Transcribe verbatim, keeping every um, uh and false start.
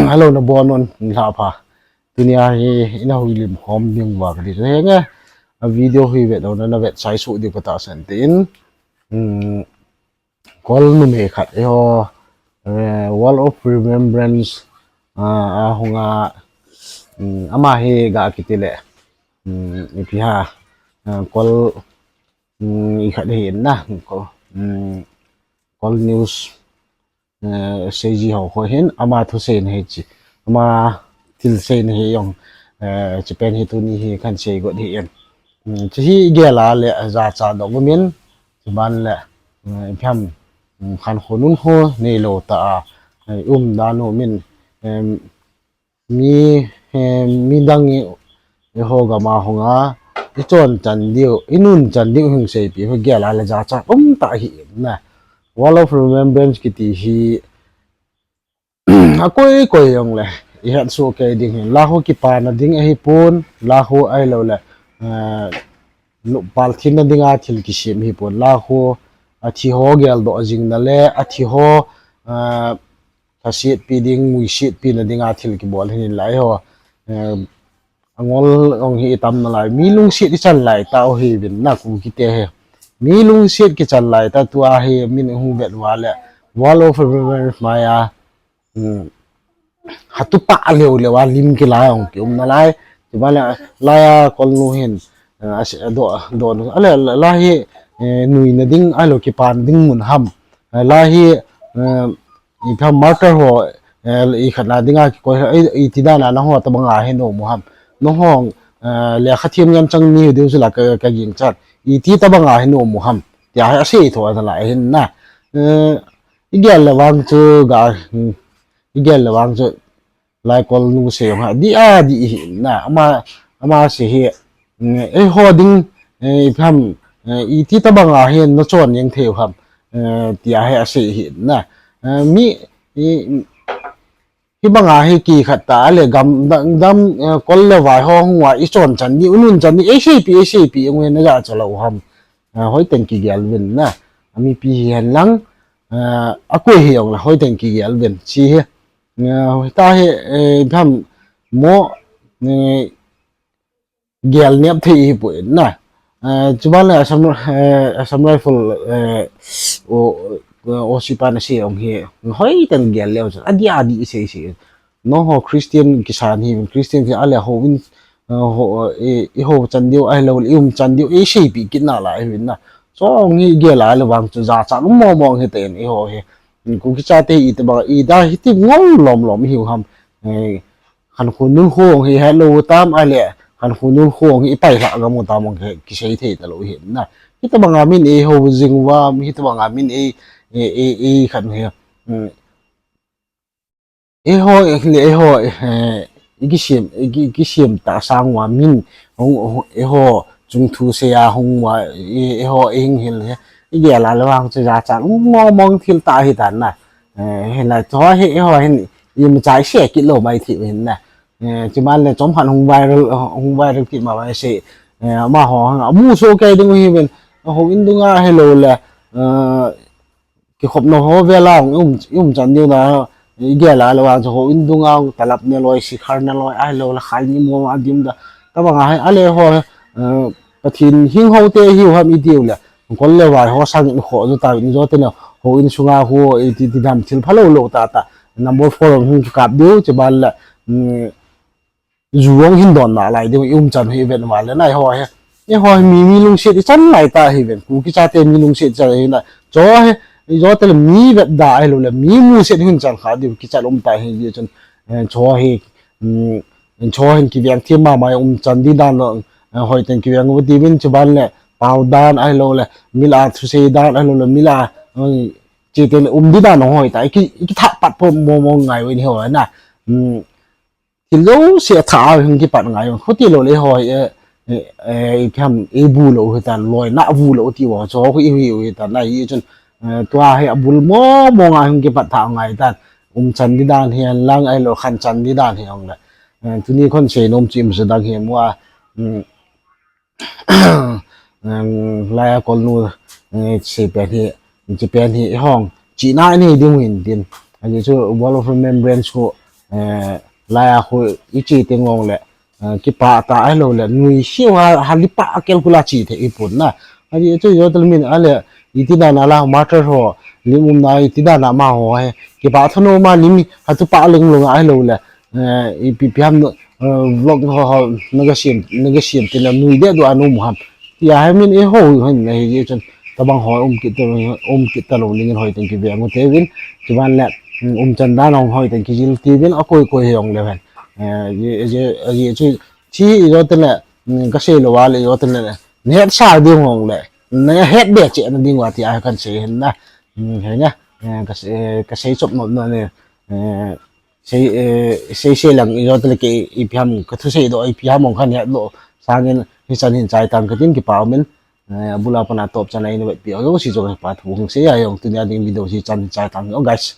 Hello, nabonun, nilhah pha. Tunia hi ina houlim khom ding uva kati chu henge. A video hi vet lou na, na vet chai soh diu katahsan tin. Hmm, Kol numei khat eiho, eh, Wall of Remembrance, ah, a hunga, hmm, ama hi ga kiti le, hmm, ipi ham, ah, Kol, hmm, i khat hi in na, Kol, hmm, Kol News, eh, seiji ho ho hin, ama thusei na hi chi, ama thilsei na hi jong, eh, chi pen hi tuni hi kan sei got hi in. Hmm, chi hi i gel a le jacha dong umin, chi ban le, eh, ipi ham, hmm, khankho nunkho neilou tah a, eh, um dan umin, em, mi, em, midang i, eiho gam a hunga, i chon chan diu, i nun chan diu hung seipeh, i gel a le jacha um tah hi in na. Wall of Remembrance kiti hi, akoi koi jong le, i het soh kei ding hi, la ho kipana ding ahi pon, la ho ahilou le, eh, lupal thinna dinga thil kisem hi pon, la ho, athi ho geldoh jing na le, athi ho, eh, lhasetpi ding, muisetpi na dinga thil kibol hin la eiho, eh, angol jong hi i tam nalai, mi lungset i chan lai tah u hi vin na Kuki te hi. Mi lungset kichan lai tah tua hi min hung vet uva le, Wall of Remembrance mai a, hmm, hatupa leu leu a lim kila jong ki um nalai. Chi ban le, la a Kol nu hin, eh, ase, do, do, ale, la hi, eh, nuina ding, ahilou kipana ding mun ham. Eh, la hi, eh, ipi ham martyr ho, eh, i khatna dinga kikoi, i, iti dan a nangho tabang a hi na um u ham. Nangho, eh, lekha them ngen chang mi diu chu la ka, ka ging chan. Iti tabang a hi na um u ham. Tia hi asei tho nalai hin na. Eh, i gel le vang chu ga, hmm, i gel le vang chu la Kol nu sei jong hi adih adih hi na. Ama, ama sei hi, mm, eiho ding, eh, ipi ham, eh, iti tabang a hi na chon jeng thei u ham, eh, tia hi asei hi na. Eh, mi, i, hibang a hi kikhat ta le gam, dam, dam, eh, Kol le Vai ho hung uva i chon chan diu, i nun chan diu, ei seipeh, ei seipeh, jong hi na jacha lou u ham. Eh, hoiten kigel uvin na. Amipi hi hen lang, eh, akoi hi jong le hoiten kigel uvin. Chi hi, eh, hita hi, eh, ipi ham mo, eh, gel nep thei hi poi na. Eh, chi ban le Assam, eh, Assam Rifle, eh, o, o, O C pa na sei jong hi, hoiten gel leu chun, adih adih sei sei. Nangho Christian kisan hi, Christian hi ale houin, eh, ho, eh, i hou chan diu, ahilou le i um chan diu, ei seipeh kit nalai hi vin na. Chong hi gel a le vang chu jacha um mong mong hi ten eiho hi. Kuki chate hi tabang, i da hiti ngol lom lom hi u ham. Eh, khankho nunkho hi het lou u tam, ale khankho nunkho hi i pailhah gam u tam jong hi kisei thei talou hi na. Hitabang a min ei hou jing uva, hitabang a min ei, ei, ei, ei khan hi. Hmm. Eiho, le eiho, eh, i kisem, i ki, kisem tah sang uva min, hung, hung, eiho chung thu sei a hung uva, i, eiho, i hing hil hi, i gel a le vang chu jacha um mong mong thil tah hi tan na. Eh, hinla chu hi, eiho hin, imacha i sei kit lou mai thei u hin na. Eh, chi ban le chomkhat hung viral, hung viral kit ma mai sei, eh, amaho hang, amu soh kei ding u hi vin, houin dunga hilou le, eh, kikhopna ho vel a hung um, um chan diu na, i gel a le vang chu houin dunga hung talap ne loi, sikhar ne loi, ahilou le khaini mo a dim da. Tabang a hi, ale ho, eh, Pathen hing ho te hi u ham i tiu le. Kol le Vai ho sang in kho ju ta in jo te le, houin sunga hu, i ti, ti dam thil phalou lou tah tah. Number four hung kikap diu, chi ban le, mm, ju jong hin don nalai diu, i um chan hi ven uva le na eiho hi. Eiho hi mi, mi lungset i chan lai tah hi ven. Kuki chate mi lungset chan hi na. Chu hi, i jo te le mi vet da ahilou le mi muset hin chan kha diu kichat um tah hi ji chun. Eh, chu hi, mm, chu hin kiveng them mama um chan di dan lo, eh, hoiten kiveng u ti vin chi ban le pao dan ahilou le mi la thusei dan ahilou le mi la, eh, chi te le um di dan hoi ta. I ki, i kithah pat po mo mo ngai u in hi ho na. Mm, Thil jouse a thah a hung kipat ngai u. Khuti lou le eiho, eh, eh, eh, i kham, i bu lou hi tan, loi na bu lou ti u, chu khu i hui u hi tan, na hi chun, eh, tua hi a bul mo mo ngai hung kipat thah ngai tan. Um chan di dan hi an lang, ahilou khan chan di dan hi hung le. Eh, tuni khon sei nom chu im sa dang hi mu a, mm, Em, la a Kol nu, eh, sei pen hi, chi pen hi, i hong, chi na nei ding u hin tin. Ajeh chu Wall of Remembrance khu, Eh, laiya khu iche teng jongle, eh, kipah tah ahilou le, nui siu ha, ha lipa a kel kula chi thei ipon na. Ajeh chu ijo tale min ale, iti dan a la matter ho, lim umna iti dan a ma ho he. Kipah thanom a lim ha tu pa ling lung ahilou le, eh, ipi pi ham, eh, vlog ho, ho, naga siam, naga siam tile nui deh du a nom u ham. Tia hi min eiho hin ahi jeh chun, tabang ho um kit ta, um kit talou dingin hoiteng kiveng u teuvin, chuban le, um, umchan dan hong hoiteng kijil tiuvin, akoi koi hi hong leu hen. Eh, ajeh, ajeh, ajeh chu, chi ijo tale, um, kasei lou a le ijo tale, nahet sa ding hong le, nahet be cheh na ding uva tia hi kahin sei hin na. Um, henge, eh, kasei, eh, kasei chop nom na ne, eh, sei, eh, sei sei lang ijo tale kei ipi ham, kathusei doh ipi ham hong kahet lou sangin hichan hin chai tang katin kipa umin, eh, abul a pat a top chan a eina vetpi ho jouse chunga kipa thu hung sei a jong tunia ding video hichan hin chai tang o guys.